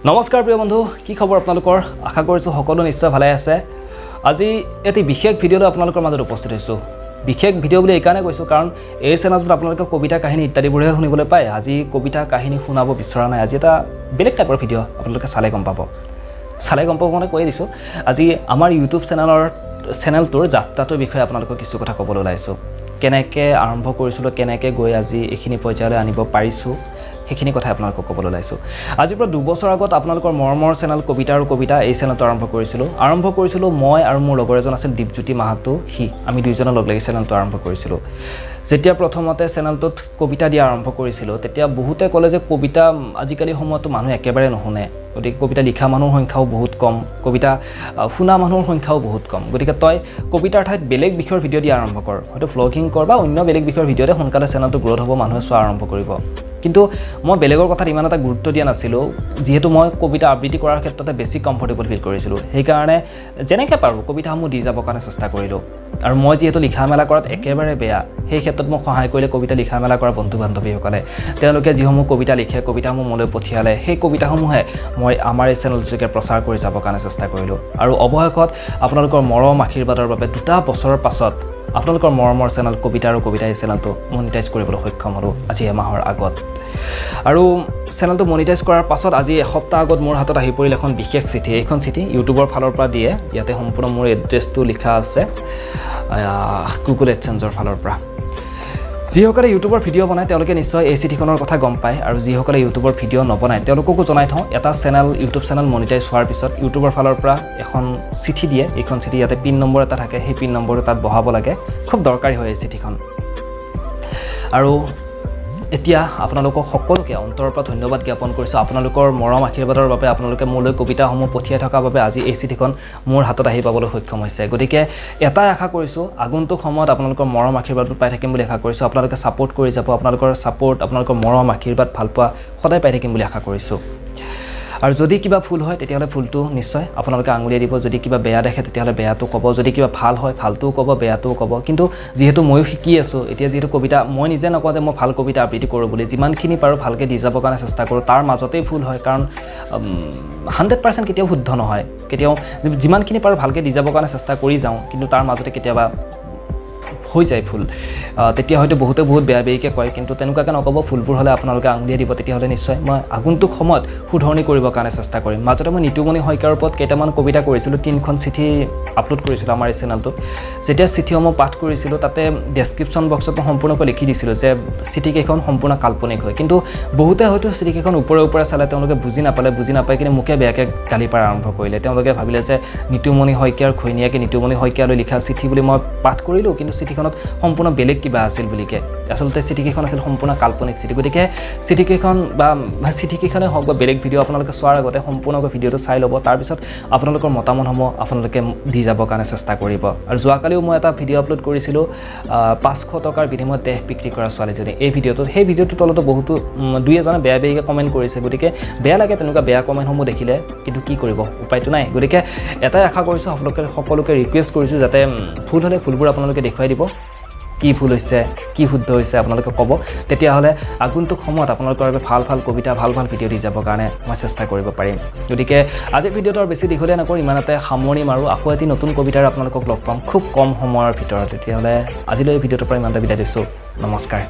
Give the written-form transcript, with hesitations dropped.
নমস্কাৰ প্ৰিয় বন্ধু, কি খবৰ আপোনালোকৰ? আশা কৰিছোঁ সকলো নিশ্চয় ভালে আছে। আজি এটি বিশেষ ভিডিঅ'লৈ আপোনালোকৰ মাজত উপস্থিত হৈছোঁ। বিশেষ ভিডিঅ' বুলি এইকাৰণে কৈছোঁ কাৰণ এই চেনেলটোত আপোনালোকে কবিতা, কাহিনী ইত্যাদিবোৰহে শুনিবলৈ পায়। আজি কবিতা কাহিনী শুনাব বিচৰা নাই, আজি এটা বেলেগ টাইপৰ ভিডিঅ', আপোনালোকে চালে গম পাব। চালে গম পাব মানে কৈয়ে দিছোঁ, আজি আমাৰ ইউটিউব চেনেলটোৰ যাত্ৰাটোৰ বিষয়ে আপোনালোকক কিছু কথা ক'বলৈ ওলাইছোঁ। কেনেকৈ আৰম্ভ কৰিছিলোঁ, কেনেকৈ গৈ আজি এইখিনি পৰ্যায়লৈ আনিব পাৰিছোঁ, সেইখিনি কথাই আপোনালোকক ক'বলৈ ওলাইছোঁ। আজিৰ পৰা 2 বছৰ আগত আপোনালোকৰ মৰমৰ চেনেল কবিতা আৰু কবিতা, এই চেনেলটো আৰম্ভ কৰিছিলোঁ। আৰম্ভ কৰিছিলোঁ মই আৰু মোৰ লগৰ এজন আছিল দীপজ্যোতি মাহাতো, সি আমি দুইজনে লগ লাগি চেনেলটো আৰম্ভ কৰিছিলোঁ। যেতিয়া প্ৰথমতে চেনেলটোত কবিতা দিয়া আৰম্ভ কৰিছিলোঁ, তেতিয়া বহুতে ক'লে যে কবিতা আজিকালি সময়ততো মানুহে একেবাৰে নুশুনে, গতিকে কবিতা লিখা মানুহৰ সংখ্যাও বহুত কম, কবিতা শুনা মানুহৰ সংখ্যাও বহুত কম, গতিকে তই কবিতাৰ ঠাইত বেলেগ বিষয়ৰ ভিডিঅ' দিয়া আৰম্ভ কৰ, হয়তো ভ্লগিং কৰ বা অন্য বেলেগ বিষয়ৰ ভিডিঅ'তে, সোনকালে চেনেলটো গ্ৰ'থ হ'ব, মানুহে চোৱা আৰম্ভ কৰিব। কিন্তু মই বেলেগৰ কথাত ইমান এটা গুৰুত্ব দিয়া নাছিলোঁ, যিহেতু মই কবিতা আবৃত্তি কৰাৰ ক্ষেত্ৰতে বেছি কমফৰ্টেবল ফিল কৰিছিলোঁ। সেইকাৰণে যেনেকৈ পাৰোঁ কবিতাসমূহ দি যাবৰ কাৰণে চেষ্টা কৰিলোঁ। আৰু মই যিহেতু লিখা মেলা কৰাত একেবাৰে বেয়া, সেই ক্ষেত্ৰত মোক সহায় কৰিলে কবিতা লিখা মেলা কৰা বন্ধু বান্ধৱীসকলে। তেওঁলোকে যিসমূহ কবিতা লিখে, কবিতাসমূহ মোলৈ পঠিয়ালে, সেই কবিতাসমূহে মই আমাৰ এই চেনেলযোগে প্ৰচাৰ কৰি যাবৰ কাৰণে চেষ্টা কৰিলোঁ। আৰু অৱশেষত আপোনালোকৰ মৰম আশীৰ্বাদৰ বাবে 2টা বছৰৰ পাছত আপোনালোকৰ মৰমৰ চেনেল কবিতা আৰু কবিতা, এই চেনেলটো মনিটাইজ কৰিবলৈ সক্ষম হ'লোঁ আজি এমাহৰ আগত। আৰু চেনেলটো মনিটাইজ কৰাৰ পাছত আজি এসপ্তাহ আগত মোৰ হাতত আহি পৰিল এখন বিশেষ চিঠি। এইখন চিঠি ইউটিউবৰ ফালৰ পৰা দিয়ে। ইয়াতে সম্পূৰ্ণ মোৰ এড্ৰেছটো লিখা আছে গুগল এডচেঞ্জৰ ফালৰ পৰা। যিসকলে ইউটিউবৰ ভিডিঅ' বনায়, তেওঁলোকে নিশ্চয় এই চিঠিখনৰ কথা গম পায়। আৰু যিসকলে ইউটিউবৰ ভিডিঅ' নবনায়, তেওঁলোককো জনাই থওঁ, এটা চেনেল, ইউটিউব চেনেল মনিটাইজ হোৱাৰ পিছত ইউটিউবৰ ফালৰ পৰা এখন চিঠি দিয়ে। এইখন চিঠি, ইয়াতে পিন নম্বৰ এটা থাকে, সেই পিন নম্বৰটো তাত বহাব লাগে। খুব দৰকাৰী হয় এই চিঠিখন। আৰু এতিয়া আপোনালোকক সকলোকে অন্তৰৰ পৰা ধন্যবাদ জ্ঞাপন কৰিছোঁ। আপোনালোকৰ মৰম আশীৰ্বাদৰ বাবে, আপোনালোকে মোলৈ কবিতাসমূহ পঠিয়াই থকাৰ বাবে আজি এই চিঠিখন মোৰ হাতত আহি পাবলৈ সক্ষম হৈছে। গতিকে এটাই আশা কৰিছোঁ, আগন্তুক সময়ত আপোনালোকৰ মৰম আশীৰ্বাদবোৰ পাই থাকিম বুলি আশা কৰিছোঁ। আপোনালোকে ছাপোৰ্ট কৰি যাব, আপোনালোকৰ ছাপোৰ্ট, আপোনালোকৰ মৰম আশীৰ্বাদ, ভালপোৱা সদায় পাই থাকিম বুলি আশা কৰিছোঁ। আৰু যদি কিবা ভুল হয়, তেতিয়াহ'লে ভুলটো নিশ্চয় আপোনালোকে আঙুলিয়াই দিব। যদি কিবা বেয়া দেখে, তেতিয়াহ'লে বেয়াটো ক'ব। যদি কিবা ভাল হয়, ভালটোও ক'ব, বেয়াটোও ক'ব। কিন্তু যিহেতু ময়ো শিকি আছোঁ এতিয়া, যিহেতু কবিতা মই নিজে নকওঁ যে মই ভাল কবিতা আবৃত্তি কৰোঁ বুলি, যিমানখিনি পাৰোঁ ভালকৈ দি যাবৰ কাৰণে চেষ্টা কৰোঁ। তাৰ মাজতেই ভুল হয়, কাৰণ 100% কেতিয়াও শুদ্ধ নহয় কেতিয়াও। যিমানখিনি পাৰোঁ ভালকৈ দি যাবৰ কাৰণে চেষ্টা কৰি যাওঁ, কিন্তু তাৰ মাজতে কেতিয়াবা হৈ যায় ভুল। তেতিয়া হয়তো বহুতে বহুত বেয়া বেয়িকৈ কয়, কিন্তু তেনেকুৱাকৈ নক'ব। ভুলবোৰ হ'লে আপোনালোকে আঙুলিয়াই দিব, তেতিয়াহ'লে নিশ্চয় মই আগন্তুক সময়ত শুধৰণি কৰিবৰ কাৰণে চেষ্টা কৰিম। মাজতে মই নিতুমণি শইকীয়াৰ ওপৰত কেইটামান কবিতা কৰিছিলোঁ, তিনিখন চিঠি আপলোড কৰিছিলোঁ আমাৰ এই চেনেলটোত। যেতিয়া চিঠিসমূহ পাঠ কৰিছিলোঁ, তাতে ডেছক্ৰিপশ্যন বক্সত মই সম্পূৰ্ণকৈ লিখি দিছিলোঁ যে চিঠিকেইখন সম্পূৰ্ণ কাল্পনিক হয়। কিন্তু বহুতে হয়তো চিঠিকেইখন ওপৰে ওপৰে চালে, তেওঁলোকে বুজি নাপালে। বুজি নাপাই কিনে মোকে বেয়াকৈ গালি পাৰ আৰম্ভ কৰিলে। তেওঁলোকে ভাবিলে যে নিতুমণি শইকীয়াৰ ঘৈণীয়েকে নিতুমণি শইকীয়ালৈ লিখা চিঠি বুলি মই পাঠ কৰিলোঁ, কিন্তু চিঠিখনত সম্পূৰ্ণ বেলেগ কিবা আছিল বুলিকে। আচলতে চিঠিকেইখন আছিল সম্পূৰ্ণ কাল্পনিক চিঠি। গতিকে চিঠিকেইখন বা চিঠিকেইখনে হওক বা বেলেগ ভিডিঅ', আপোনালোকে চোৱাৰ আগতে সম্পূৰ্ণকৈ ভিডিঅ'টো চাই ল'ব। তাৰপিছত আপোনালোকৰ মতামতসমূহ আপোনালোকে দি যাবৰ কাৰণে চেষ্টা কৰিব। আৰু যোৱাকালিও মই এটা ভিডিঅ' আপলোড কৰিছিলোঁ, 500 টকাৰ বিনিময়ত দেহ বিক্ৰী কৰা ছোৱালীজনী, এই ভিডিঅ'টোত, সেই ভিডিঅ'টোৰ তলতো বহুতো দুই এজনে বেয়া বেয়াকৈ কমেণ্ট কৰিছে। গতিকে বেয়া লাগে তেনেকুৱা বেয়া কমেণ্টসমূহ দেখিলে, কিন্তু কি কৰিব, উপায়টো নাই। গতিকে এটাই আশা কৰিছোঁ, আপোনালোকে সকলোকে ৰিকুৱেষ্ট কৰিছোঁ যাতে ভুল হ'লে ভুলবোৰ আপোনালোকে দেখুৱাই দিব। কি ভুল হৈছে, কি শুদ্ধ হৈছে আপোনালোকে ক'ব। তেতিয়াহ'লে আগন্তুক সময়ত আপোনালোকৰ বাবে ভাল ভাল কবিতা, ভাল ভাল ভিডিঅ' দি যাবৰ কাৰণে মই চেষ্টা কৰিব পাৰিম। গতিকে আজিৰ ভিডিঅ'টো আৰু বেছি দীঘলীয়া নকৰোঁ, ইমানতে সামৰণি মাৰোঁ। আকৌ এটি নতুন কবিতাৰে আপোনালোকক লগ পাম খুব কম সময়ৰ ভিতৰত। তেতিয়াহ'লে আজিলৈ ভিডিঅ'টোৰ পৰা ইমানতে বিদায় দিছোঁ। নমস্কাৰ।